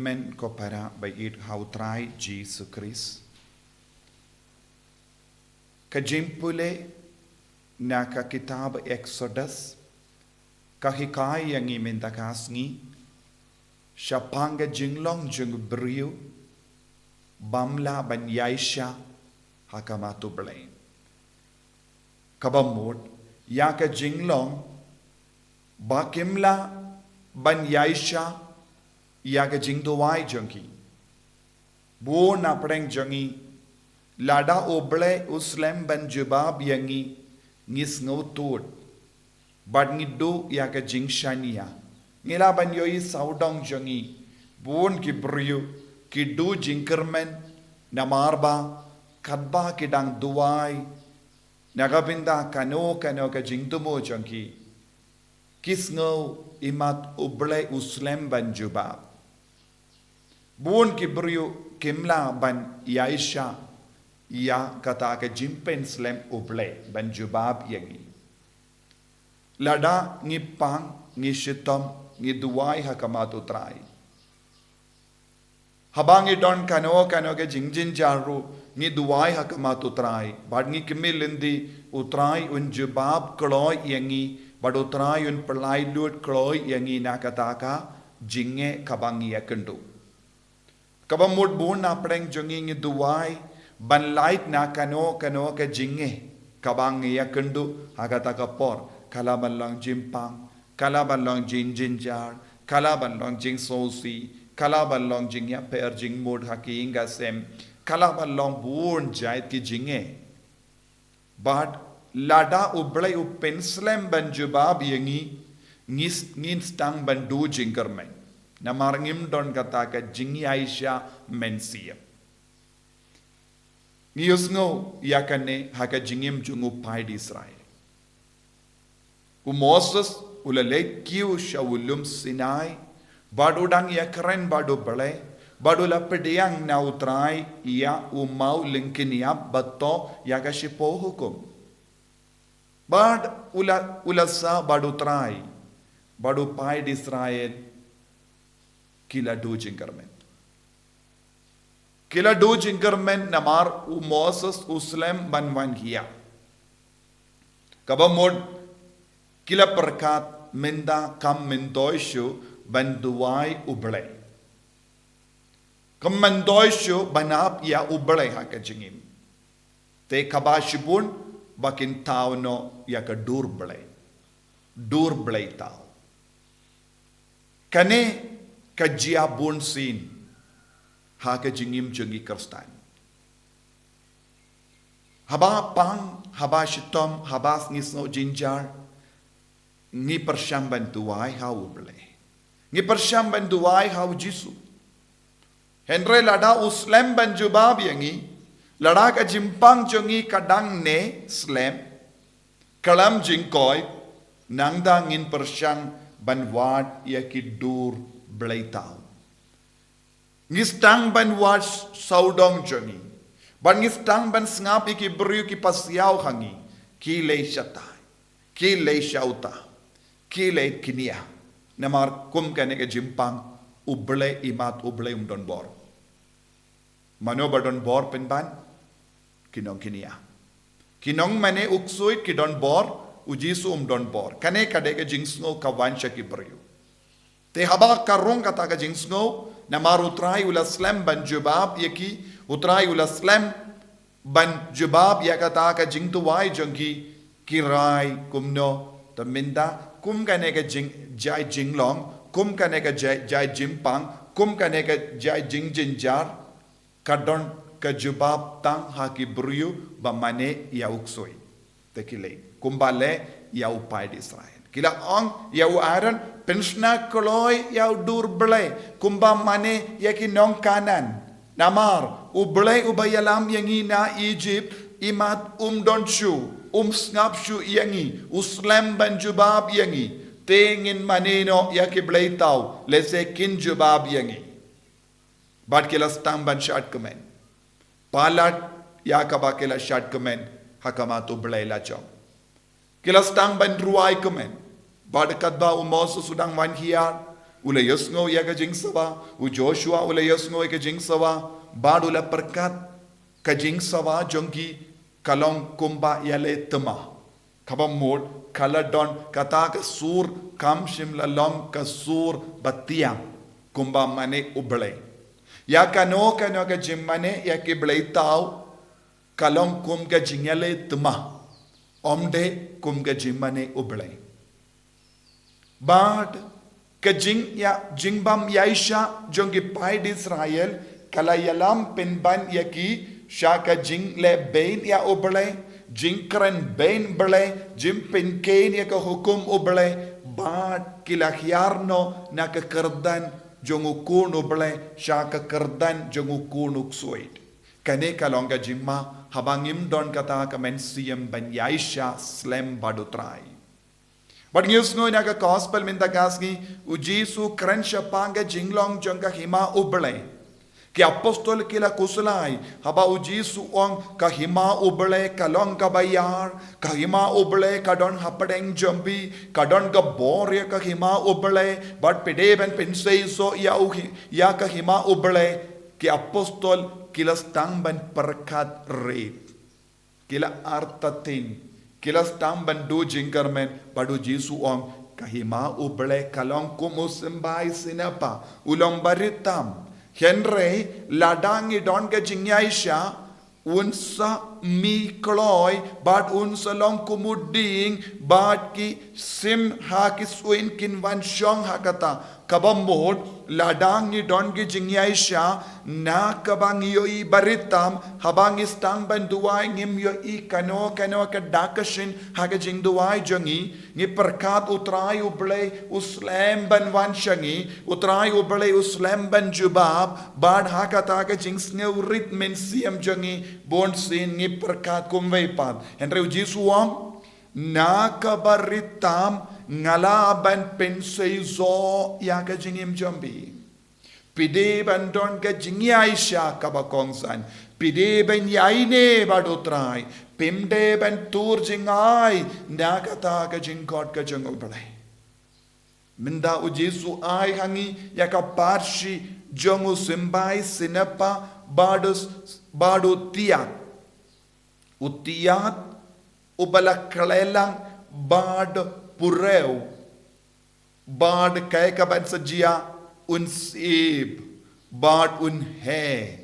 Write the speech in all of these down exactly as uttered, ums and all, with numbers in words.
Men ko para ba ïeit ha u Trai Jisu Khrist. Ka jingpule na ka kitab Exodus ka hikai ïa ngi mynta ka sngi shaphang ka jinglong jong u briew bym lah ban ïaishah ha khmat u Blei. Kaba mut ïa ka jinglong ba kim lah ban ïaishah ïa ka jingduwai jong ki. Bun na pdeng jong ngi, lada u Blei u slem ban jubab ïa ngi, ngi sngewthuh bad ngi duh ïa ka jingshaniah. Ngi lah ban ïohi sawdong jong ngi, bun ki briew ki duh jingkyrmen namar ba katba ki dang duwai na ka bynta kano kano ka jingthmu jong ki, ki sngew imat u Blei u slem ban jubab. Bun ki briew kim lah ban ïaishah ïa kata ka jingpynslem u Blei ban jubab ïa ngi. Lada ngi pang, ngi shitom, ngi duwai ha khmat u Trai. Haba ngi don kano kano ka jingjynjar ruh, ngi duwai ha khmat u Trai bad ngi khmih lynti, u Trai un jubab kloi ïa ngi bad u Trai un pynlait lut kloi ïa ngi na kata ka jingeh kaba ngi ïakynduh. Kaba mut bun na pdeng jong ngi ngi duwai ban lait na kano kano ka jingeh kaba ngi ïakynduh ha kata ka por, ka lah ban long jingpang, ka lah ban long jingjynjar, ka lah ban long jingsngewsih, ka lah ban long jingïapher jingmut ha ki ïing ki sem, ka lah ban long bun jait ki jingeh. Bad lada u Blei u pynslem ban jubab ïa ngi, ngi s-, ngin sdang ban duh jingkyrmen. Namar ngim don kata ka jingïaishah mynsiem. Ngi ïohsngew ïa kane ha ka jingim jong u paid Israel. U Moses u la leit kiew sha u lum Sinai bad u dang ïakren bad u Blei bad u la pdiang na u Trai ïa u maw lyngkniap ba toh ïa ka shiphew hukum. Bad u la, u la sah bad u Trai bad u paid Israel ki la duh jingkyrmen. Ki la duh jingkyrmen namar u Moses u slem ban wan hiar. Kaba mut ki la pyrkhat mynta kam myntoi shuh ban duwai u Blei. Kam myntoi shuh ban ap ïa u Blei ha ka jingim. Te kaba shibun ba kin thaw noh ïa ka dur blei. Dur blei thaw. Kane ka jia bun sien ha ka jingim jong ngi Khristan. Haba pang, haba shitom, haba ngi sngew jynjar, ngi pyrshang ban duwai ha u Blei. Ngi pyrshang ban duwai ha u Jisu. Hynrei lada u slem ban jubab ïa ngi, lada ka jingpang jong ngi ka dang ne slem, khlem jingkoit, nangta ngin pyrshang ban wad ïa ki dur blei thaw. Ngi sdang ban wad sawdong jong ngi. Bad ngi sdang ban sngap ïa ki briew ki pasiaw ha ngi. Ki leit shatai. Ki leit sha uta. Ki leit kñia. Namar kum kane ka jingpang u Blei, imat u Blei um don bor. Mano ba don bor pynban? Ki nongkñia. Ki nongmane u ksuid ki don bor, u Jisu um don bor. Kane ka dei ka jingsngew ka wan sha ki briew. Te haba ka rung kata ka jingsngew, namar u Trai u la slem ban jubab ïa ki, u Trai u la slem ban jubab ïa kata ka jingduwai jong ki, ki rai kumno, te mynta kum kane ka jing, jai jinglong, kum kane ka jai, jai jingpang, kum kane ka jai jingjynjar, ka don ka jubab tang ha ki briew ba mane ïa u ksuid. Te ki leit kumba leh ïa u paid Israel. Ki la ong ïa u Aaron, pynshna kloi ïa u dur blei kumba mane ïa ki nong Kanaan. Namar u Blei uba ïalam ïa ngi na Ijipt, imat um don shuh, um sngap shuh ïa ngi, u slem ban jubab ïa ngi. Te ngin mane noh ïa ki blei thaw lehse kin jubab ïa ngi. Bad ki la sdang ban shad kmen. Palat ïa kaba ki la shad kmen ha khmat u Blei la jong. Ki la sdang ban rwai kmen. Bad katba u Moses u dang wan hiar, U la ïohsngew ïa ka jingsawa, u Joshua u la ïohsngew ïa ka jingsawa, bad u la pyrkhat ka jingsawa jong ki ka long kumba ïaleh thma. Kaba mut ka la don kata ka sur kam shym la long ka sur ba thiang kumba mane U Blei. Ïa kano kano ka jingmane ïa ki blei thaw ka long kum ka jingïaleh thma, ym dei kum ka jingmane U Blei. Bad ka jingïa, jingbym ïaishah jong ki paid Israel ka la ïalam pynban ïa ki sha ka jingleh beiñ ïa U Blei, jingkren beiñ Blei, jingpynkhein ïa ka hukum U Blei, bad ki la hiar noh na ka kyrdan jong u khun U Blei sha ka kyrdan jong u khun u ksuid. Kane ka long ka jingma haba ngim don kata ka mynsiem ban ïaishah slem bad U Trai. Bad ngi ïohsngew na ka gospel mynta ka sngi, u Jisu u kren shaphang ka jinglong jong ka hima U Blei. Ki apostol ki la khuslai haba u Jisu u ong ka hima U Blei ka long kaba ïar, ka hima U Blei ka don hapdeng jong phi, ka don ka bor ïa ka hima U Blei, bad phi dei ban pynseisoh ïa u hi-, ïa ka hima U Blei. Ki apostol ki la sdang ban pyrkhat rit. Ki la artatien, ki la sdang ban duh jingkyrmen, bad u Jisu u ong ka hima U Blei ka long kum u symbai sniper, u long barit tam. Hynrei lada ngi don ka jingïaishah, un sa mih kloi, bad un sa long kum u dieng, bad ki sim ha ki suiñ kin wan shong ha kata. Kaba mut, lada ngi don ki jingïaishah, na kaba ngi ïohi barit tam, haba ngi sdang ban duwai ngim ïohi kano kano ka dak ka shin ha ka jingduwai jong ngi, ngi pyrkhat U Trai U Blei u slem ban wan sha ngi, U Trai U Blei u slem ban jubab, bad ha kata ka jingsngew rit mynsiem jong ngi, bunsien ngi pyrkhat kumwei pat. Hynrei u Jisu u ong, na kaba rit tam nga lah ban pynseisoh ïa ka jingim jong phi. Phi dei ban don ka jingïaishah kaba kongsan. Phi dei ban ïaineh bad U Trai. Phim dei ban tur jngai na kata ka jingkhot ka jong U Blei. Mynta u Jisu u ai ha ngi ïa ka pharshi jong u symbai sniper bad u s-, bad u thiat. U thiat uba la khleh lang bad purew, bad kaei kaban sa jia, un syep bad un heh.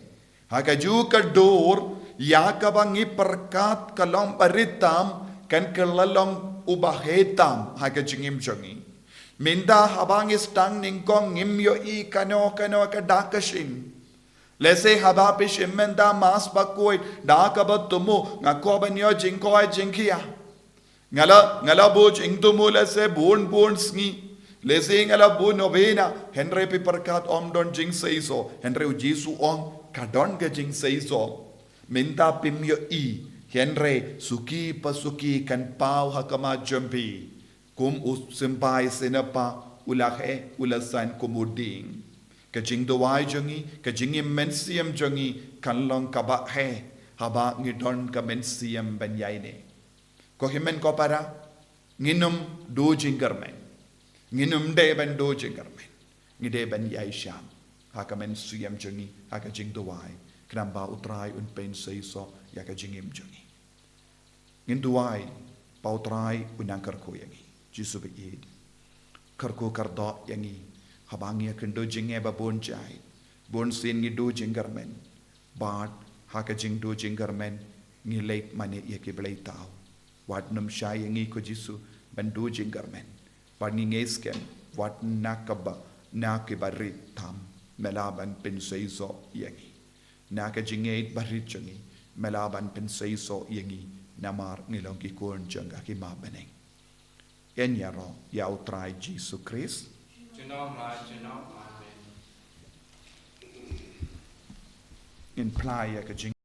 Ha kajuh ka dur, ïa kaba ngi pyrkhat ka long barit tam, kan kylla long uba heh tam ha ka jingim jong ngi. Mynta haba ngi sdang nyngkong ngim ïohi kano kano ka dak ka shin. Lehse haba phi shim mynta Mass bakhuid, da kaba thmu, nga kwah ban ïoh jingkoit jingkhiah. Nga la, nga la buh jingthmu lehse bun bun sngi. Lehse nga la buh novena, hynrei phi pyrkhat ym don jingseisoh, hynrei u Jisu u ong ka don ka jingseisoh. Mynta phim ïohi, hynrei suki pa suki kan paw ha khmat jong phi. Kum u symbai sniper u la heh, u la san kum u dieng. Ka jingduwai jong ngi, ka jingim mynsiem jong ngi, kan long kaba heh, haba ngi don ka mynsiem ban ïaineh. Ko hynmen ko para, ngin ym duh jingkyrmen. Ngin ym dei ban duh jingkyrmen. Ngi dei ban ïaishah ha ka mynsiem jong ngi, ha ka jingduwai. Khnang ba u Trai un pynseisoh ïa ka jingim jong ngi. Ngin duwai ba u Trai un nang kyrkhu ïa ngi. Jisu ba ïeit, kyrkhu kyrdoh ïa ngi. Haba ngi ïakynduh jingeh ba bun jait, bunsien ngi duh jingkyrmen. Bad ha ka jingduh jingkyrmen ngi leit mane ïa ki blei thaw. Wat nym shai ïa ngi ko Jisu ban duh jingkyrmen. Bad ngi ngeit skhem, wat na kaba, na kiba rit tam, me lah ban pynseisoh ïa ngi. Na ka jingngeit barit jong ngi, me lah ban pynseisoh ïa ngi, namar ngi long ki khun jong ka hima bneng. Yn ïaroh ïa u Trai Jisu Khrist. Junom la junom. Amen. Ngin phla ïa ka jing